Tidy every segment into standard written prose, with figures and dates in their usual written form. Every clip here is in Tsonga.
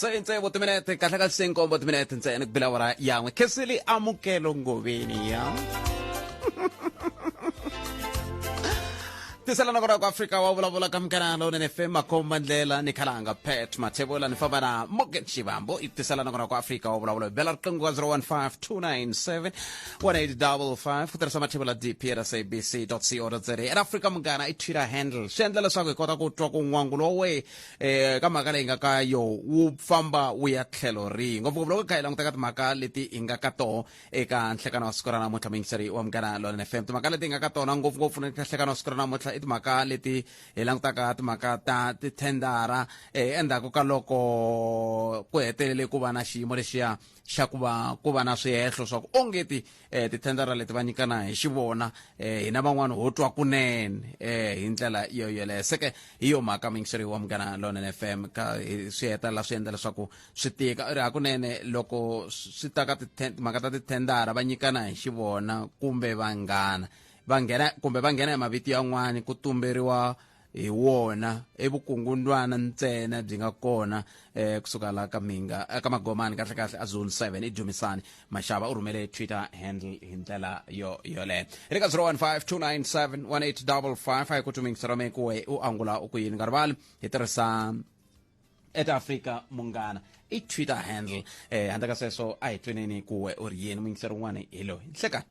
Se tsevu timinete kahle kahle se nkombo timinete ntsena ku bila awara yan'we kheseli amukelo ngoveni ya tisela na kona ku Afrika wa vulavula ka Munghana Lonene FM makhomba ndlela ni khalanga Pat Mathebula ni famba na Morgan Shivambo i tisela na kona ku Afrika wa vulavula bela riqingho ka 015 297 1855 ku tirhisa Mathebula DP at sabc co za at Afrika Munghana i Twitter handle swi endla leswaku hi kota ku twa ku n'wangulo wa wehe ka mhaka leyi nga ka yo wu famba wu ya tlhelo rihi ngopfungopfu loko kha hi languta ka timhaka leti hi nga ka toho eka nhlekano wa siku ra namuntlha muyingiseri wa Munghana Lonene FM timhaka leti hi nga ka tona ngopfungopfu na nhlekano wa siku ra namuntlha i timhaka leti hi langutaka timhaka ta tithendara endzhaku ka loko ku hetelele ku va na xiyimo lexiya xa ku va ku va na swihehlo swa ku ongeti tithendara leti va nyikana hi xivona hina van'wana ho twa kunene hi ndlela yo yoleyo seke hi yo mhaka muyingiseri wa Munghana Lonene FM ka swi hetelela swi endla leswaku swi tika ri hakunene loko swi ta ka timhaka ta tithendara va nyikana hi xivona kumbe vanghana va nghena kumbe va nghena hi mavito yan'wani ku tumberiwa hi wona i vukungundwana ntsena byi nga kona kusuka la ka minga ka magomani kahle kahle a zone 7 i Dumisani Mashava u rhumele Twitter handle hi ndlela yo yoleyo hi le ka 015 297 1855 a hi ku tumingisa ra kuwe u angula u ku yini nga rivali hi tirhisa at Africa Munghana i Twitter handle handle ka sweswo a hi tweneni kuwe u ri yini muyingiseri un'wana hi loyi nhlekani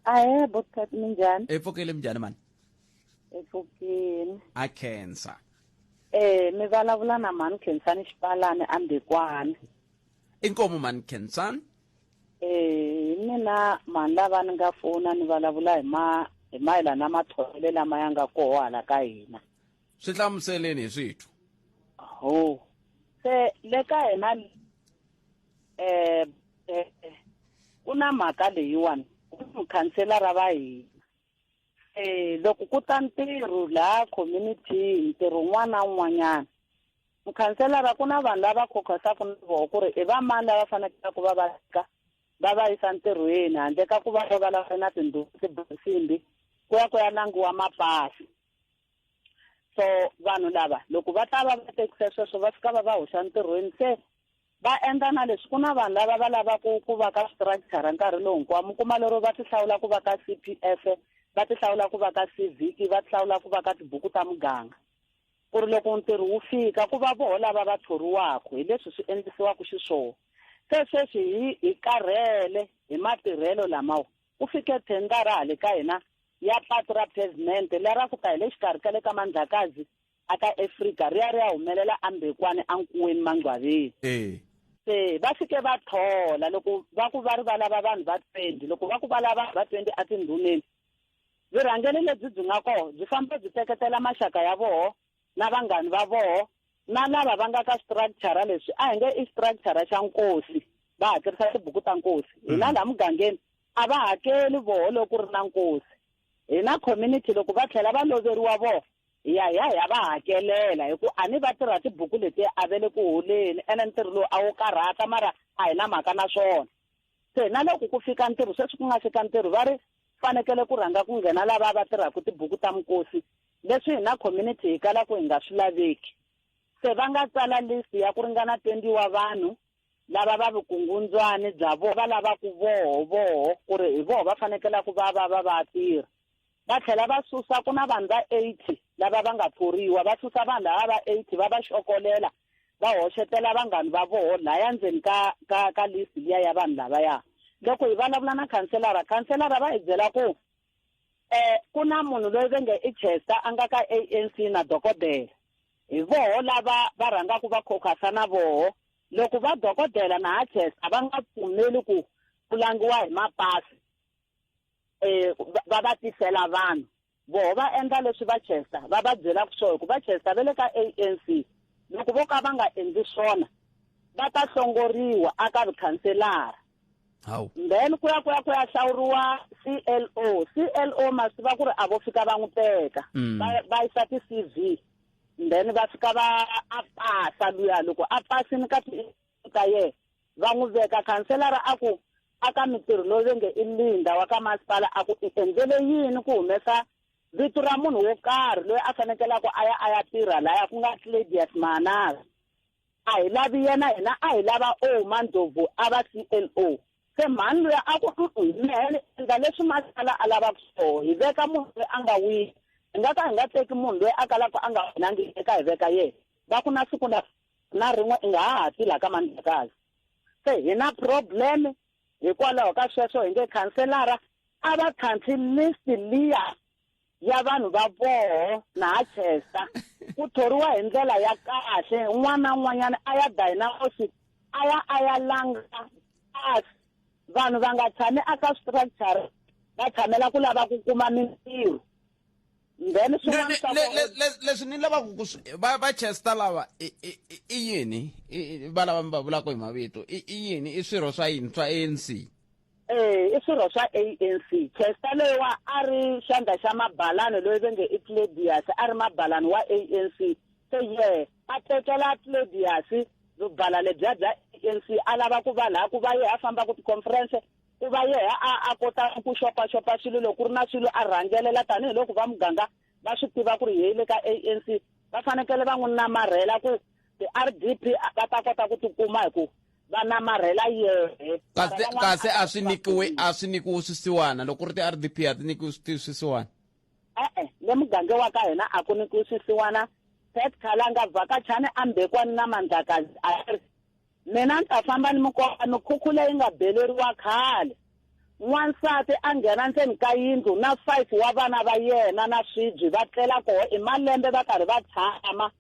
Ahee botkat minjhani? I pfukile minjhani mani? Hi pfukile. A khensa. Eh mi vulavula na mhani Khensani Xipalani a Mbekwani. Inkomu mhani Khensani. Eh hi mina mhani lava ni nga fona ni vulavula hi ma hi mayelana na matholelo lama ya nga koho hala ka hina. Swi hlamuseleni hi switwa. Ho. Se le ka hina eh ku na mhaka leyiwani ku mukhanselara va hina eh loko ku ta ntirho laha community ntirho wun'wana na wun'wanyana mukhanselara ku na vanhu lava khokhosaka na voho ku ri i va mani lava faneleke va va ka va va yisa ntirhweni handle ka ku va va va na tindhuku tinsimbi ku ya ku ya langiwa mapasi so vanhu lava loko va ta va va tekisa sweswo va fika va va hoxa ntirhweni se va endla na leswi ku na vanhu lava va lavaka ku va ka structure nkarhi lowu hinkwawo mi kuma lero va ti hlawula ku va ka C_P_F va ti hlawula ku va ka civic va ti hlawula ku va ka tibuku ta muganga ku ri loko ntirho wu fika ku va voho lava va thoriwaka hi leswi swi endlisiwaka xiswona se sweswi hi hi karhele hi matirhelo lamawa ku fike thendara hale ka hina ya patu ra pavement lera ku ta hi le xikarhi ka le ka Mandlakazi a ka Afrika ri ya ri ya humelela eMbekwani eNkuweni Mangcwaveni se va fike va thola loko va ku va ri va lava vanhu va 20 loko va ku va lava vanhu va 20 etindhuneni vurhangeri lebyi byi nga koho byi famba byi teketela maxaka ya voho na vanghani va voho na lava va nga ka structure leswi a hi nge i structure xa nkosi va hakerisa tibuku ta nkosi hina laha mugangeni a va hakeli voho loko ku ri na nkosi hina community loko va tlhela va loveriwa voho hi ya hi ya hi ya va hakelela hi ku a ni va tirha tibuku letiya a ve le ku holeni ene ntirho lowu a wo karhata mara a hi na mhaka na swona se na loko ku fika ntirho sweswi ku nga fika ntirho va ri fanekele ku rhanga ku nghena lava va tirhaka tibuku ta minkosi leswi hina community hi kalaka hi nga swi laveki se va nga tsala list ya ku ringana 20 wa vanhu lava va vukungundzwani bya voho va lavaku voho voho ku ri hi voho va fanekelaka va va va va tirha va tlhela va susa ku na vanhu va 80 lava va nga thoriwa va susa vanhu lava va 80 va va xokolela va hoxetela vanghani va voho laya ndzeni ka ka ka list liya ya vanhu lavaya loko hi vulavula na khanselara khanselara va hi byela ku ku na munhu loyi va nge i Chester a nga ka ANC na dokodela hi voho lava va rhangaka va khokhasa na voho loko va dokodela na ha Chester va nga pfumeli ku ku langiwa hi mapasi va va tisela vanhu voho va endla leswi va Chester va va byelaka swona hikuva va Chester va le ka ANC loko vo ka va nga endli swona va ta hlongoriwa aka vukhanselara then ku ya ku ya ku ya hlawuriwa CLO CLO ma swi tiva ku ri a vo fika va n'wi teka va yisa ti-C_V then va fika va a pasa luya loko a pasini ka ti ta yena va n'wi veka khanselara a ku aka mintirho loyi va nge i Linda wa ka masipala a ku i endlele yini ku humesa vito ra munhu wo karhi loyi a fanekelaka a ya a ya tirha laya ku nga Claudius Manana A hi lavi yena hina, a hi lava Ouma Ndlovu a va CLO. Se mhani luya a ku, Mehe ni endla leswi masipala a lavaka swoho, hi veka munhu loyi a nga wina. Hi nga ka hi nga teki munhu loyi a kalaka a nga winangi eka hi veka yena. Va ku na siku na na rin'we i nga ha hatli laha ka Mandlakazi. Se hi na problem hikwalaho ka sweswo hi nge khanselara a va tlhantlhi list liya ya vanhu va voho na ha Chester ku thoriwa hi ndlela ya kahle un'wana na un'wanyana a ya Dynamos a ya a ya langa kasi vanhu va nga tshami aka structure va tshamela ku lava ku kuma mintirho then swin'wana swa leswi ni lavaka ku va va Chester lava i yini va lava mi va vulaka hi mavito i yini i swirho swa yini swa ANC? Eh, i swirho swa ANC. Chester loyiwa a ri xandla xa mabalani loyi va nge i Claudius, a ri mabalani wa ANC. Se yehe a tekela Claudius vubala lebyiya bya ANC, a lava ku va laha ku va yehe a fambaka ti-conference, ku va yehe a a kota ku xopaxopa swilo loko ku ri na swilo a rhangelela tanihiloko va muganga va swi tiva ku ri hi le ka ANC va fanekele va n'wi namarhela ku ti-RDP va ta kota ku ti kuma hi ku va namarhela yehe. Kasi kasi a swi nyikiwi a swi nyikiwi swisiwana loko ku ri ti-RDP a ti nyikiwi swisiwana. E-e, le muganga wa ka hina a ku nyikiwi swisiwana. Pat Khalanga vhakachani a Mbekwani na Mandlakazi a ri mina ni ta famba ni mi komba mikhukhu leyi nga beleriwa khale. N'wansati a nghena ndzeni ka yindlu na 5 wa vana va yena na swibyi va tlela koho i malembe va karhi va tshama.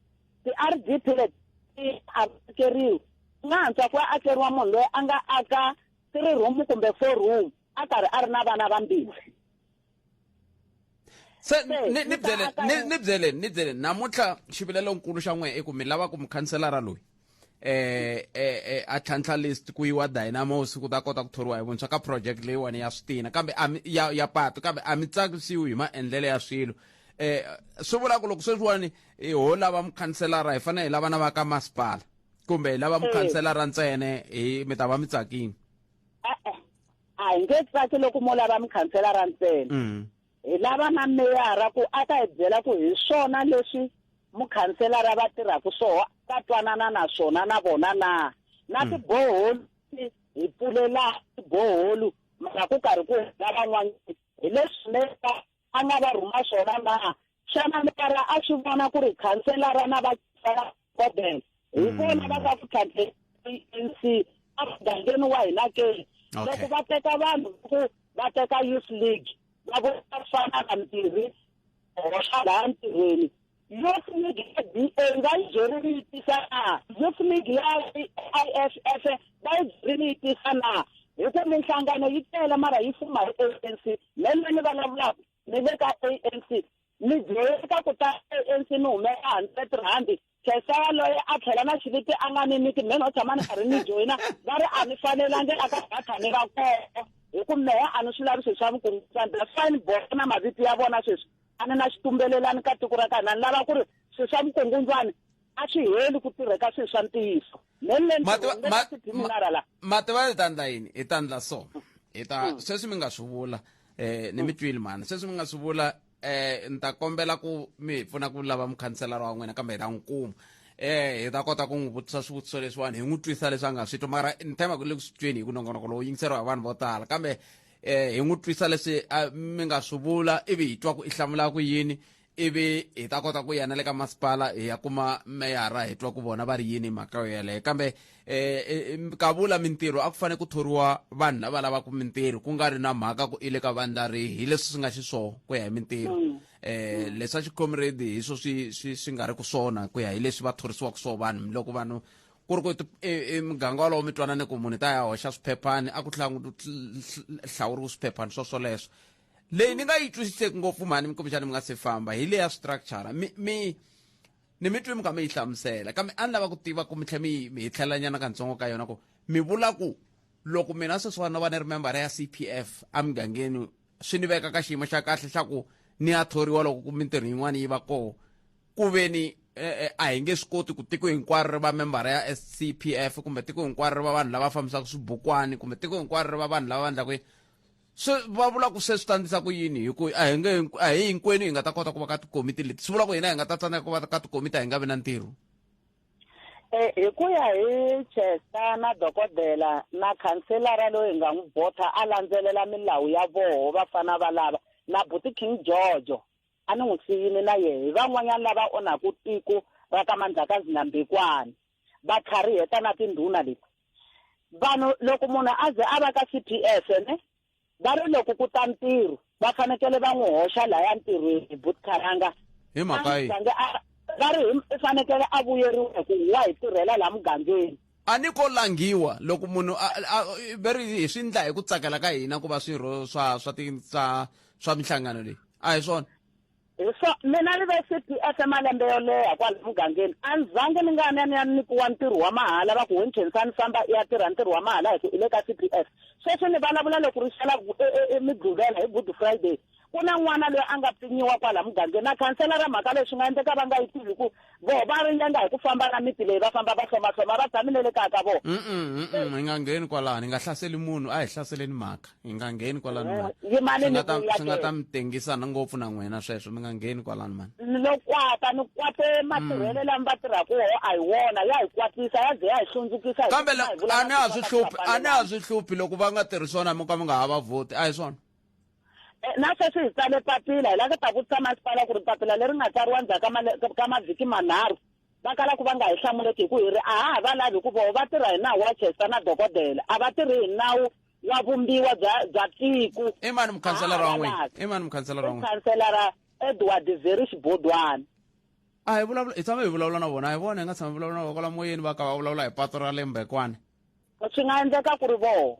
Ti-RDP leti ti akeriwi ku nga antswa ku ya akeriwa munhu loyi a nga aka 3 room kumbe 4 room a karhi a ri na vana vambirhi. Se ni ni byele ni ni byele ni byele namuntlha xivilelonkulu xa n'wehe i ku mi lava ku mukhanselara loyi eh eh, eh a tlhantlha list ku yiwa Dynamos ku ta kota ku thoriwa hi vuntshwa ka project leyiwani ya switina kambe a ya ya patu kambe a mi tsakisiwi hi maendlelo ya swilo eh swi vula ku loko sweswiwani hi ho lava mukhanselara hi fanele hi lava na va ka masipala kumbe hi lava mukhanselara ntsene hi mi ta va mi tsakini e-e a hi nge tsaki loko mo lava mukhanselara ntsena mm. hi lava na meyara ku a ta hi byela ku hi swona leswi mukhanselara va tirhaka swoho ta twanana na swona na vona na na mm. tiboholu hi pfulela tiboholu mara ku karhi ku hela van'wanyana hi leswi meyara a nga va rhuma swona na xana meyara a swi vona ku ri khanselara na va Kobel hi vona va nga ku tlhantlheni ANC emugangeni wa hina ke loko va teka vanhu ku va teka youth league va vona fana na ntirhi hoxa laha ntirhweni youth league ya DA va yi byerile yi tisa na youth league ya IFF va yi byerile yi tisa na hi ku minhlangano yi tele mara yi fuma hi ANC me ni vulavulaka ni le ka ANC ni byeleka ku ta ANC ni humesa hundred rand Chesa yaloye a tlhela na xilipi a nga ni nyiki mehe no tshama ni karhi ni joyina va ri a ni fanelangi aka data ni va kona hi ku mehe a ni swi lavi swilo swa vukungundzwani that's why ni boha na mavito ya vona sweswi a ni na xitumbelelani ka tiko ra ka hina ni lava ku ri swilo swa vukungundzwani a swi heli ku tirheka swilo swa ntiyiso mativa hi ta ndla yini hi ta ndla so hi ta mm. sweswi mi nga swi vula eh ni mi twile mhani sweswi mi nga swi vula eh ni ta kombela ku mi hi pfuna ku lava mukhanselara wa n'wina kambe hi ta n'wi kuma eh hi ta kota ku n'wi vutisa swivutiso leswiwani hi n'wi twisa leswi a nga swi twa mara ni tshemba ku le ku swi tweni hi ku nongonoko lowu yingiseriwa hi vanhu vo tala kambe eh hi n'wi twisa leswi mi nga swi vula ivi hi twa ku i hlamula ku yini ivi hi ta kota ku ya na le ka masipala hi ya kuma meyara hi twa ku vona va ri yini mhaka yo yeleyo kambe eh, kavula mintirho a ku fanele ku thoriwa vanhu lava lavaka mintirho ku nga ri na mhaka ku i le ka vandla rihi hi leswi swi nga xiswona ku ya hi mintirho mm. eh mm. leswa xicomrade hi swo swi swi swi nga ri ku swona ku ya hi leswi va thorisiwaka swona vanhu loko vanhu ku ri ku i muganga wolowo mi twanane ku munhu ta ya hoxa swiphephani a ku hlawuriwi swiphephani swo swoleswo leyi ni nga yi twisiseki ngopfu mhani kumbexani mi nga se famba hi leya structure mi mi ni mi twi mi kha mi yi hlamusela kambe a ni lava ku tiva ku mi tlhe mi mi hi tlhelanyana katsongo ka yona ku mi vula ku loko mina sweswiwani no va ni ri membara ya CPF emugangeni swi ni veka ka xiyimo xa kahle xa ku ni ya thoriwa loko ku mintirho yin'wana yi va koho ku ve ni eh, eh, a hi nge swi koti ku tiko hinkwaro ri va membara ya SCPF kumbe tiko hinkwaro ri va vanhu lava fambisaka swibukwani kumbe tiko hinkwaro ri va vanhu lava va endlaka swi va vula ku se swi ta endlisa ku yini hi ku a hi nge a hi hinkwenu hi nga ta kota ku va ka tikomiti leti swi vula ku hina hi nga ta tsandzeka ku va ka tikomiti a hi nga vi na ntirho Hi ku ya hi Chester na dokodela na khanselara loyi hi nga n'wi vhota a landzelela milawu ya voho vafana va lava na buti King George a ni n'wi siyini na yehe hi van'wanyana lava onhaku tiko ra ka Mandlakazi na Mbekwana va tlhariheta na tindhuna leti vanhu loko munhu a ze a va ka CPF ne va ri loko ku ta ntirho va fanekele va n'wi hoxa laya ntirhweni butkaranga hi mhaka yi va ri i fanekele a vuyeriwa hi ku wa hi tirhela laha mugangeni. A ni ko langhiwa loko munhu ve ri hi swi ndla hi ku tsakela ka hina ku va swirho swa swa ti swa swa minhlangano leyi a hi swona. Hi swo mina ni ve CPF malembe yo leha kwala mugangeni a ni zangi ni nga ni ya ni ya nyikiwa ntirho wa mahala va ku we Nkhensani famba i ya tirha ntirho wa mahala hi ku i le ka CPF sweswi ni vulavula loko ri xela Mugqivela hi Good Friday ku na n'wana loyi a nga pfinyiwa kwala mugangeni na khansela ra mhaka leyi swi nga endleka va nga yi tivi ku voho va ringenda hi ku famba na miti leyi va famba va hlomahloma va tshami na le kaya ka vona. Mm-mm, hi nga ngheni kwalano hi nga hlaseli munhu a hi hlaseleni mhaka hi nga ngheni kwalano mani Yimani swi ni nga ta vuya swi nga ke. ta mi tengisa na ngopfu na n'wina sweswo mi nga ngheni kwalano mani Ni lo kwata ni kwate matirhelo lama va tirhaka woho a hi wona ya hi kwatisa ya ze ya hi hlundzukisa hi kambe ku hi vula a ni ha masiku swi ka hluphi nga a ni ha fanelanga. swi hluphi loko va nga tirhi swona mi ka mi nga ha va vhoti a hi swona. Na sweswi hi tsale papila hi lava ku ta vutisa masipala ku ri papila leri nga tsariwa ndzhaku ka mavhiki manharhu va kala ku va nga hi hlamuleki hi ku hi ri a ha ha va lavi hikuva voho va tirha hi nawu wa Chester na dokodela a va tirhi hi nawu wa vumbiwa bya bya tiko. I mani mukhanselara wa n'wina? I mani mukhanselara wa n'wina? Mukhanselara Edward Very Xibodwana. A hi vulavula hi tshame hi vulavula na vona a hi vona hi nga tshama hi vulavula na vona kwala moyeni va ka va vulavula hi patu ra le Mbekwane. Swi nga endleka ku ri voho.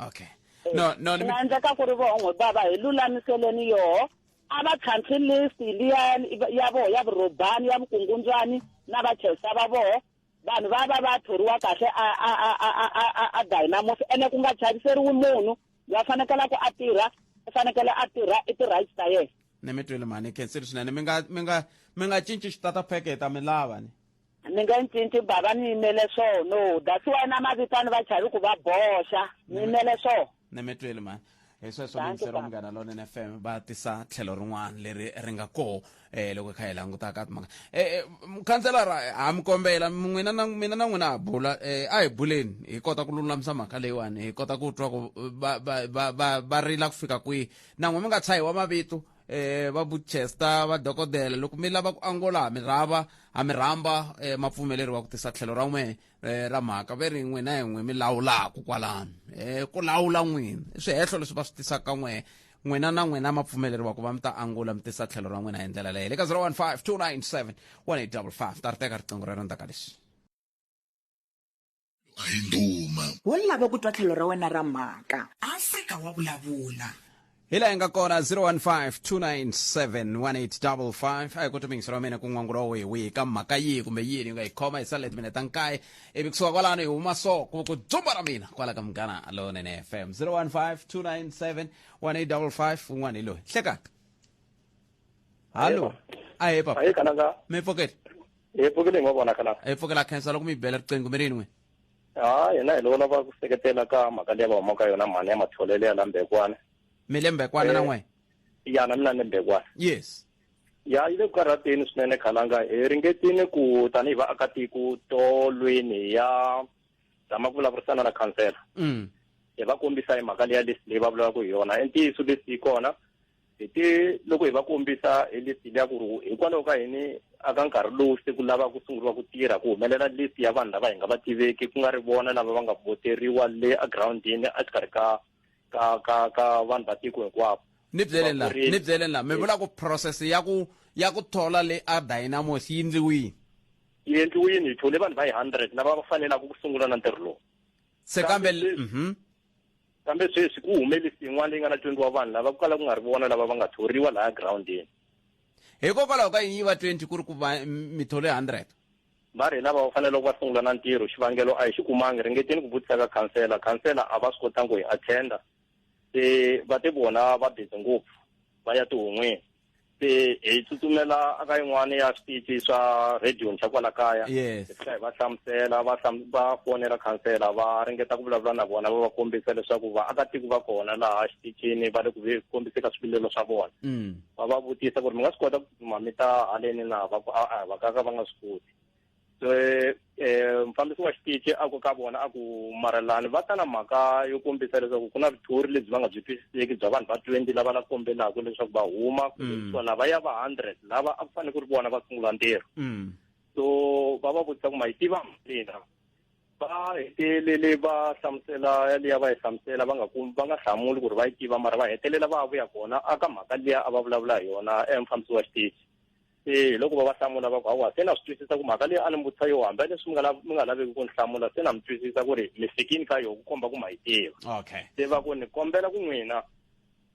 Okay. No no Swi nga endleka ku ri voho n'we bava hi lulamiseleni yoho a va tlhantlhi list liya ya voho ya vurhobani ya vukungundzwani na vachayisa va voho vanhu va va va thoriwa kahle a a a a a a a Dynamos ene ku nga chaviseriwi munhu loyi a fanekele ku a tirha u fanekele a tirha i ti-rights ta yena. Ni mi twile mhani khensile swinene mi nga mi nga mi nga cinci xitata pheke hi ta mi lava ni. Ni nge cinci bava ni yimele swoho no that's why na mavitani va chavi ku va boxa ni yimele swoho. Ni mi twile mhani hi sweswo muyingiseri wa Munghana Lonene FM va tisa tlhelo rin'wana leri ri nga koho eh loko hi kha hi languta ka timhaka eh mukhanselara ha mi kombela n'wina na mina na n'wina ha bula eh a hi buleni hi kota ku lulamisa mhaka leyiwani hi kota ku twa ku va va va va va rila ku fika kwihi na n'we mi nga tshahiwa mavito eh va Chester va dokodela loko mi lava ku angola ha mi rhava ha mi rhamba eh ma pfumeleriwa ku tisa tlhelo ra n'we eh ra mhaka ve ri n'wina hi n'we mi lawulaka kwalano eh ku lawula n'wina i swihehlo leswi va swi tisaka n'we n'wina na n'wina ma pfumeleriwa ku va mi ta angula mi tisa tlhelo ra n'wina hi ndlela leyi le ka 015 297 1855 ta ri teka riqingho rero ndzhaku ka leswi. A hi ndhuma. Wo lava ku twa tlhelo ra wena ra mhaka. Afrika wa vulavula. Hi laha hi nga kona 015-297-1855 a hi koti muyingiseri wa mina ku n'wangulo wa wihi wihi ka mhaka yihi kumbe yini yi nga yi khoma hi sale timinete ta nkaye ivi kusuka kwalano hi huma so ku ku dzumba ra mina kwala ka Munghana Lonene FM 015-297-1855 un'wana hi loyi hlekani hallo ahee papa Ahee, Kalanga. Mi pfukile? Hi pfukile hi ngo vona Kalanga. Hi pfukela khensa loko mi bela riqingho mi ri yini n'wina? Ha hina hi lo lava ku seketela ka mhaka leyi va humaka yona mhani ya matholelo ya la Mbekwana. Mi le Mbekwana na n'we? Ya na mina ni le Mbekwana. Yes. Ya yi le ku karhateni swinene Khalanga hi ringetile ku tanihi vaakatiko tolweni ya zama ku vulavurisana na khansela. Hi va kombisa hi mhaka leya list leyi va vulavulaka hi yona. I ntiyiso list yi kona. Hi te loko hi va kombisa hi list liya ku ri hikwalaho ka yini aka nkarhi lowu se ku lava ku sunguriwa ku tirha ku humelela list ya vanhu lava hi nga va tiveki ku nga ri vona lava va nga voteriwa le egroundini exikarhi ka ka ka ka vanhu va tiko hinkwavo. Ni byeleni la, ni byeleni la, mi vula ku process ya ku ya ku thola le a Dynamos yi endliwini? Yi endliwini, hi thole vanhu va yi 100 lava va fanelaka ku sungula na ntirho lowu. Se kambe, Kambe sweswi ku hume list yin'wana leyi nga na 20 wa vanhu lava ku kala ku nga ri vona lava va nga thoriwa lahaya groundini. Hikokwalaho ka yini yi va 20 ku ri ku va mi thole 100? Va ri hi lava va fanele va sungula na ntirho, xivangelo a hi xi kumangi. Ringeteni ku vutisa ka khansela, khansela a va swi kotangi ku hi attenda. Se va te vona va busy ngopfu va ya tihon'weni. Se hi tsutsumela aka yin'wana ya switichi swa radio xa kwala kaya. Yes. Hi fika hi va hlamusela, va va fonela khansela, va ringeta ku vulavula na vona, va va kombisa leswaku vaakatiko va kona laha xitichini va le ku kombiseni ka swivilelo swa vona. Va va vutisa ku ri mi nga swi kota ku tsutsuma mi ta haleni na, va ku a-a, va ka ka va nga swi koti. So mufambisi wa xitichi a ku ka vona a ku marelani va ta na mhaka yo kombisa leswaku ku na vuthori lebyi va nga byi twisiseki bya vanhu va 20 lava la kombelaka leswaku va huma so lava ya va 100 lava a ku fanele ku ri vona va sungula ntirho. So va va vutisa ku ma yi tiva mina, va hetelele va hlamusela liya va yi hlamusela, va nga va nga hlamuli ku ri va yi tiva, mara va hetelela va vuya kona aka mhaka liya a va vulavula hi yona mufambisi wa xitichi. Se hi loko va va hlamula va ku hawa se na swi twisisa ku mhaka leyi a ni vutisa yo hambi leswi mi nga laveki ku ni hlamula, se na mi twisisa ku ri mi fikini ka yoho ku komba ku ma yi tiva. Okay. Se va ku ni kombela ku n'wina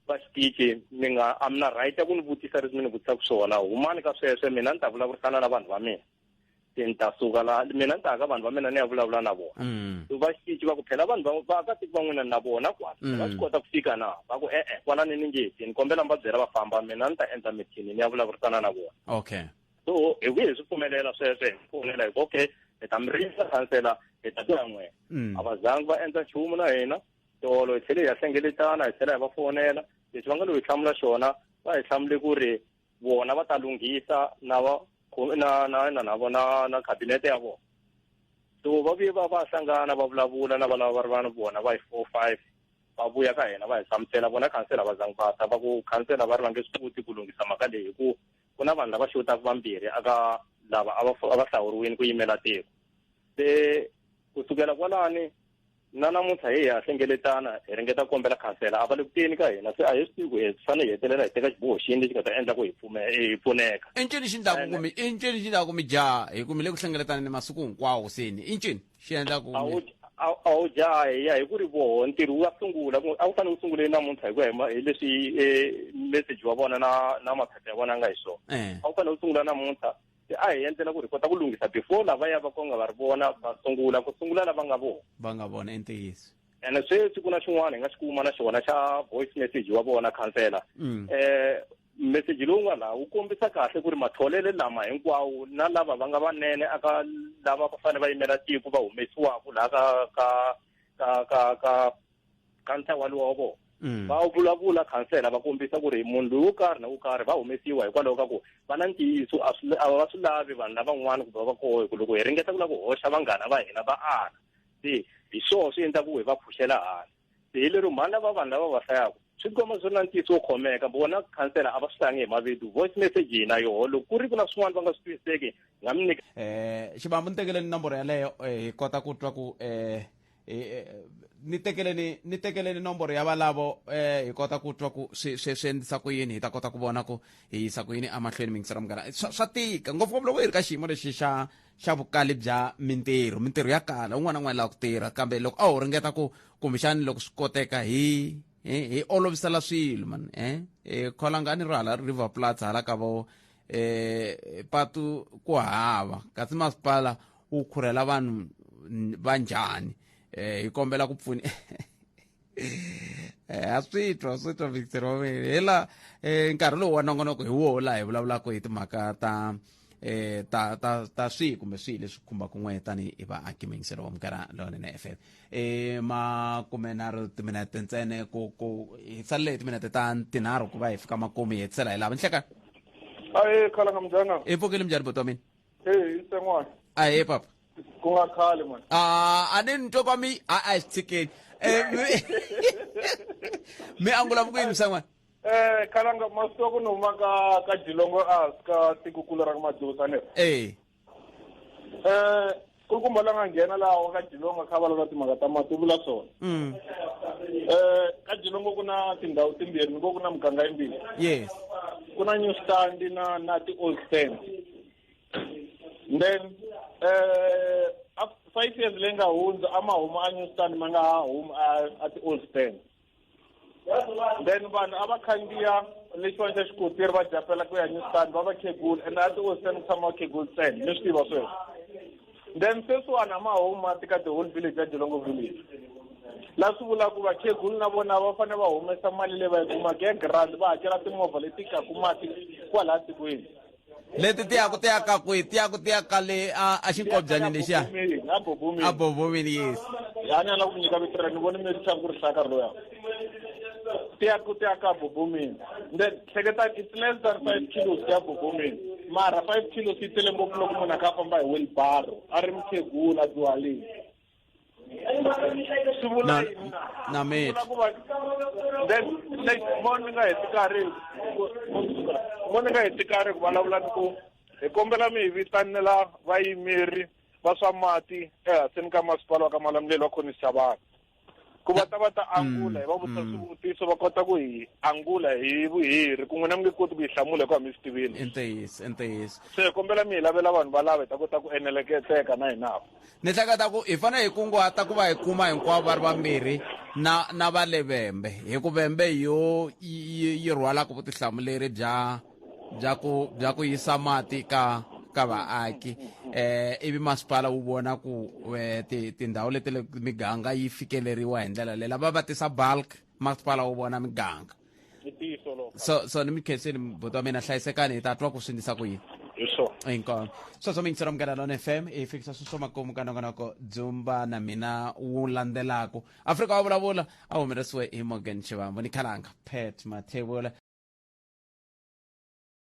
va xitichi mi nga a mi na right ya ku ni vutisa leswi mi ni vutisaka swona, humani ka sweswo, mina ni ta vulavurisana na vanhu va mina. Se ni ta suka la mina ni ta ka vanhu va mina ni ya vulavula na vona. So va xitichi va ku phela vanhu va vaakatiko va n'wina na vona kwala va swi kota ku fika na, va ku e-e kwala ni nge ti ni kombela mi va byela va famba, mina ni ta endla mithini ni ya vulavurisana na vona. Okay. So hi ku hi swi pfumelela sweswo, hi pfumelela hi ku okay hi ta mi rindza khansela, hi ta tirha n'wina. A va zangi va endla nchumu na hina. Tolo hi tlhele hi ya hlengeletana, hi tlhela hi va fonela, leswi va nga lo hi hlamula xona, va hi hlamule ku ri vona va ta lunghisa na va na na na na vona na cabinet ya vona. So va vuye va va hlangana va vulavula na valava va ri vanhu vona va hi 4 5, va vuya ka hina va hi hlamusela vona khansela va zangi va ta, va ku khansela va ri va nge swi koti ku lunghisa mhaka leyi hi ku ku na vanhu lava xotaka vambirhi aka lava a va hlawuriwile ku yimela tiko. Se kusukela kwalani na namuntlha hi ya hlengeletana hi ringeta ku kombela khansela, a va le ku teni ka hina, se a hi swi tivi ku hi fanele hi hetelela hi teka xiboho xini lexi nga ta endla ku hi pfuneka. I ncini xi endlaku ku mi, i ncini xi endlaku mi jaha hi ku mi le ku hlengeletaneni masiku hinkwawo seni, i ncini xi endlaku mi A wu jaha hi ya hi ku ri voho ntirho wu ya sungula, a wu fanele wu sungule namuntlha hi ku ya hi leswi message wa vona na maphepha ya vona nga hi swona. A wu fanele wu sungula namuntlha, se a hi endlela ku ri kota ku lunghisa before lava ya va ku nga va ri vona va sungula ku sungula lava nga vona. Va nga vona i ntiyiso. Ene sweswi ku na xin'wana hi nga xi kuma na xona xa voice message wa vona khansela. Message lowu nga laha wu kombisa kahle ku ri matholelo lama hinkwawo na lava va nga vanene aka lava va fanele va yimela tiko va humesiwaka laha ka ka ka ka ka ka ntlawa lowu wa vona. Va vulavula khansela va kombisa ku ri munhu loyi wo karhi na wo karhi va humesiwa hikwalaho ka ku va na ntiyiso, a swi a va swi lavi vanhu lavan'wana ku va va koho, hi ku loko hi ringeta ku lava ku hoxa vanghana va hina va ala. Se hi swona swi endlaka ku hi va phuxela hansi. Se hi lero mhani lava vanhu lava va hlayaka swi komba swi ri na ntiyiso wo khomeka, vona khansela a va swi hlangi hi mavito. Voice message hina yoho loko ku ri ku na swin'wana va nga swi twisiseki hi nga mi nyika. Xivambu ni tekeleni nomboro yaleyo, hi kota ku twa ku ni tekeleni nomboro ya valavo, hi kota ku twa ku swi endlisa ku yini, hi ta kota ku vona ku hi yisa ku yini emahlweni mingisero munghana. Swa tika ngopfungopfu loko hi ri ka xiyimo lexi xa vukali bya mintirho, mintirho ya kala un'wana na un'wana lava ku tirha, kambe loko a ho ringeta ku kumbexani loko swi koteka hi olovisela swilo man, kholanga ni ri hala River Platz hala ka vo patu ku hava kasi masipala wu khurhela vanhu va njhani, hi kombela ku pfuni. A swi twa Victor wa mina hi la nkarhi lowu wa nongonoko hi woho laha hi vulavulaka hi timhaka ta ta ta swihi kumbe swihi leswi khumbaka n'we tanihi vaaki mingiselo wa Munghana Lonene FM. 30 timinete ntsena ku hi salele hi timinete ta 3 ku va hi fika makumu hi hetisela hi lava nhleka. Ahe khala nga mjana. I pfukile mjani buti wa mina? Eh, i sen'wana. Ahe papa. Ku nga khale man. A ni twa kwa mi a swi tshikeni. Mi angula ku yini san'wana? Khalanga masiku ni huma ka Jilongo a ka tikukulu ra Madusa ne. Kulukumba la nga nghena laha ka Jilongo kha vulavula timhaka ta mati vula swona. Ka Jilongo ku na tindhawu timbirhi, ni ku na muganga yimbirhi. Yes. Ku na New Stand na ti Old Stand. Then 5 years leyi nga hundza a ma huma a New Stand ma nga ha humi a ti Old Stand. Then vanhu a va khandziya lexiwani xa xikotiri va japela ku ya New Stand va va khegula, and a ti Old Stand ku tshama va khegula ntsena, mi swi tiva sweswo. Then sweswiwani a ma humi mati ka the whole village ya Jilongo village. La swi vulaka ku vakhegula na vona va fanele va humesa mali leyi va yi kumaka ya grant va hakela timovha leti kaku mati kwalaya tikweni. Leti ti yaku ti ya ka kwihi? Ti yaku ti ya ka le a xinkobyanini lexiya? A Bobomini. A Bobomini, yes. Ya ni ala ku nyika vito ra ni vone mi ri ku ri hlaka loya. Ti yaku ti ya ka Bobomini. Then hleketa it's less than 5 kilos ya Bobomini. Mara 5 kilos yi tele ngopfu loko munhu a kha a famba hi wheelbarrow a ri mukhegula a dyuhalile. Swi vula yini na? Na mi Swi vula ku va then like mo ni nga heti nkarhi mo ni nga heti nkarhi ku vulavula ni ku hi kombela mi hi vitanela vayimeri va swa mati ehansi ka masipala wa ka Malamulele wa Collins Chabane ku va ta va ta angula hi va vutisa swivutiso va kota ku hi angula hi vuhiri ku n'wina mi nge koti ku yi hlamula hikuva mi swi tivini. I ntiyiso, i ntiyiso. Se hi kombela mi hi lavela vanhu valava hi ta kota ku eneleketeka na hina. Ni hleketa ku hi fanele hi kunguhata ku va hi kuma hinkwavo va ri vambirhi na na va le Vhembe hi ku Vhembe hi yo yi yi rhwalaka vutihlamuleri bya bya ku bya ku yisa mati ka ka vaaki eh ivi masipala wu vona ku eh, ti tindhawu leti le miganga yi fikeleriwa hi ndlela leyi lava va tisa bulk masipala wu vona miganga. I ntiyiso lowo. So ni mi khensini buti wa mina, hlayisekani, hi ta twa ku swi ndlisa ku yini. Hi swona. Inkomu sweswo mi yingisela Munghana Lona FM hi fikisa sweswo makumu ka nongonoko dzumba na mina wu landzelaku Afrika wa vulavula a humelerisiwe hi Morgan Chivambo ni Khalanga Pat Mathebula.